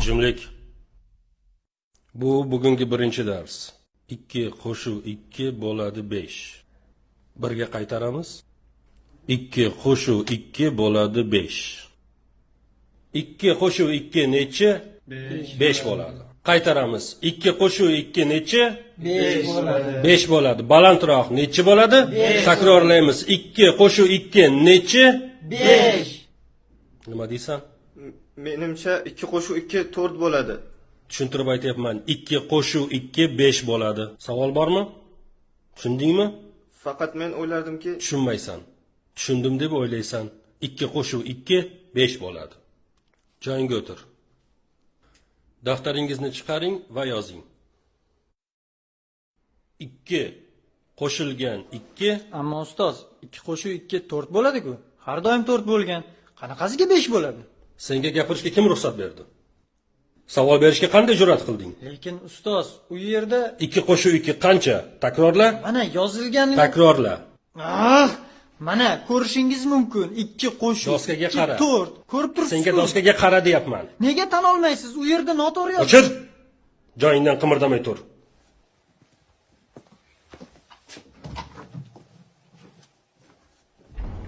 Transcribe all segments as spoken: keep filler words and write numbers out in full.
جۈملىك. بۇ بۈگۈنكى بىرىنچى دەرس. ئىككى قوشۇ ئىككى بولىدۇ بەش. بىرگە قايتارىمىز. ئىككى قوشۇ ئىككى بولىدۇ بەش. ئىككى قوشۇ ئىككى نەچچە؟ بەش. بەش بولىدۇ. قايتارىمىز. ئىككى قوشۇ ئىككى نەچچە؟ بەش بولىدۇ. بەش بولىدۇ. بالانتراق نەچچە بولىدۇ؟ بەش. تەكرارلايمىز. ئىككى قوشۇ ئىككى نەچچە؟ بەش. نېمە دەيسەن؟ م-، مېنىڭچە، ئىككى قوشۇ ئىككى تۆت بولىدۇ. چۈشەندۈرۈپ ئېيتىمەن. ئىككى قوشۇ ئىككى بەش بولىدۇ. ساۋال بارمۇ؟ چۈشەندىڭمۇ؟ پەقەت مەن ئويلىدىمكى. چۈشەنمەيسەن. چۈشەندۈم دەپ ئويلايسەن. ئىككى قوشۇ ئىككى بەش بولىدۇ. جايىڭغا ئولتۇر. دەپتىرىڭىزنى چىقىرىڭ ۋە يېزىڭ. ئىككى قوشۇلغان ئىككى. ئەمما ئۇستاز، ئىككى قوشۇ ئىككى تۆت بولىدىكۇ. ھەر دائىم تۆت بولغان. قانىقىسىگە بەش بولىدۇ؟ سەنگە گەپىرىشكە كىم رۇخسەت بەردى؟ ساۋال بېرىشكە قانداق جۈرئەت قىلدىڭ؟ لېكىن ئۇستاز، ئۇ يەردە. ئىككى قوشۇ ئىككى قانچە؟ تەكرارلا. مانا يېزىلغانلىقى. تەكرارلا. ئاھ، مانا كۆرۈشىڭىز مۇمكىن. ئىككى قوشۇ ئىككى تۆت. كۆرۈپ تۇرۇپسىز. سەنگە دوسكىغا قارا دەيمەن. نېگە تونۇيالمايسىز؟ ئۇ يەردە ناتوغرا يېزىلغان. ئۆچۈر! جايىڭدىن قىمىردىماي تۇر.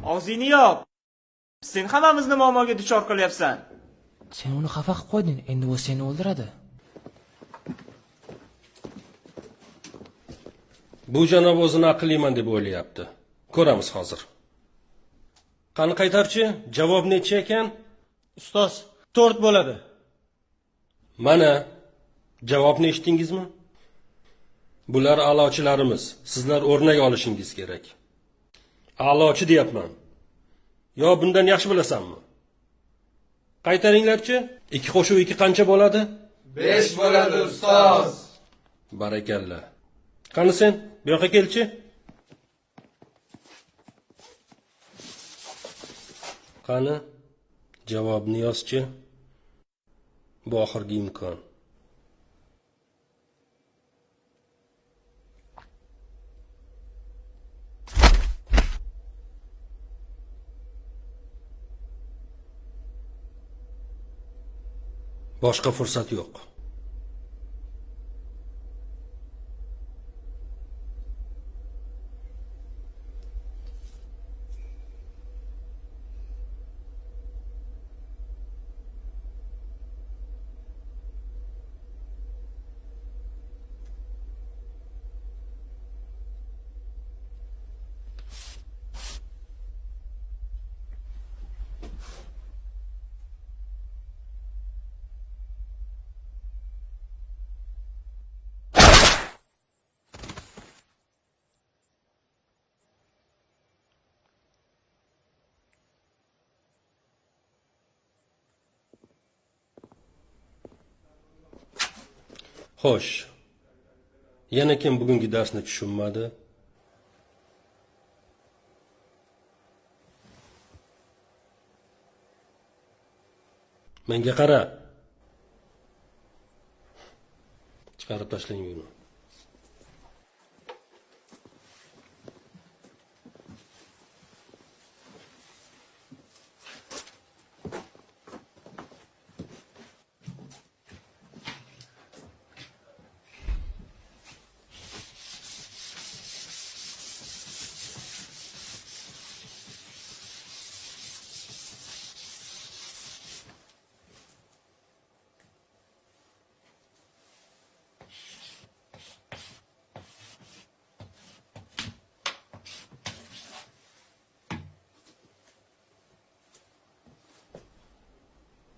ئاغزىنى ياپ! سەن ھەممىمىزنى مۇئامماغا دۇچار قىلىۋاتىسەن. سەن ئۇنى خاپا قىلىپ قويدۇڭ، ئەمدى ئۇ سېنى ئۆلتۈرىدۇ. بۇ جاناب ئۆزىنى ئەقىللىيمەن دەپ ئويلايتتى. كۆرىمىز ھازىر. قېنى قايتارچى، جاۋاب نەچچە ئىكەن؟ ئۇستاز، تۆت بولىدۇ. مانا، جاۋابنى ئېشىتتىڭىزمۇ؟ بۇلار ئەلاچىلىرىمىز. سىزلەر ئۆرنەك ئېلىشىڭىز كېرەك. ئەلاچى دەيمەن. يا بۇندىن ياخشى بىلەمسەنمۇ؟ قايتۇرۇڭلارچى. ئىككى قوشۇ ئىككى قانچە بولىدۇ؟ بەش بولىدۇ، ئۇستاز. بارىكاللا. قېنى سەن، بۇ ياققا كەلچى. قېنى، جاۋابنى يازچى. بۇ ئاخىرقى ئىمكان. باشقا پۇرسەت يوق. خوش. يەنە كىم بۈگۈنكى دەرسنى چۈشەنمىدى؟ مەڭگە قارا. چىقىرىپ تاشلاڭ بۇنى.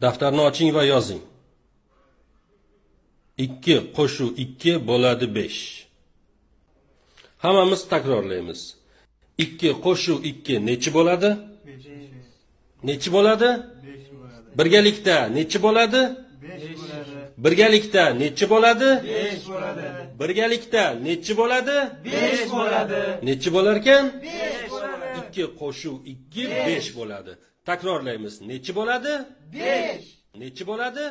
دەپتەرنى ئاچىڭ ۋە يازىڭ. ئىككى قوشۇ ئىككى بولىدۇ بەش. ھەممىمىز تەكرارلايمىز. ئىككى قوشۇ ئىككى نەچچە بولىدۇ؟ نەچچە بولىدۇ؟ بىرگەلىكتە نەچچە بولىدۇ؟ بىرگەلىكتە نەچچە بولىدۇ؟ بىرگەلىكتە نەچچە بولىدۇ؟ نەچچە بولاركەن؟ ئىككى قوشۇ ئىككى بەش بولىدۇ. تەكرارلايمىز. نەچچە بولىدۇ؟ نەچچە بولىدۇ؟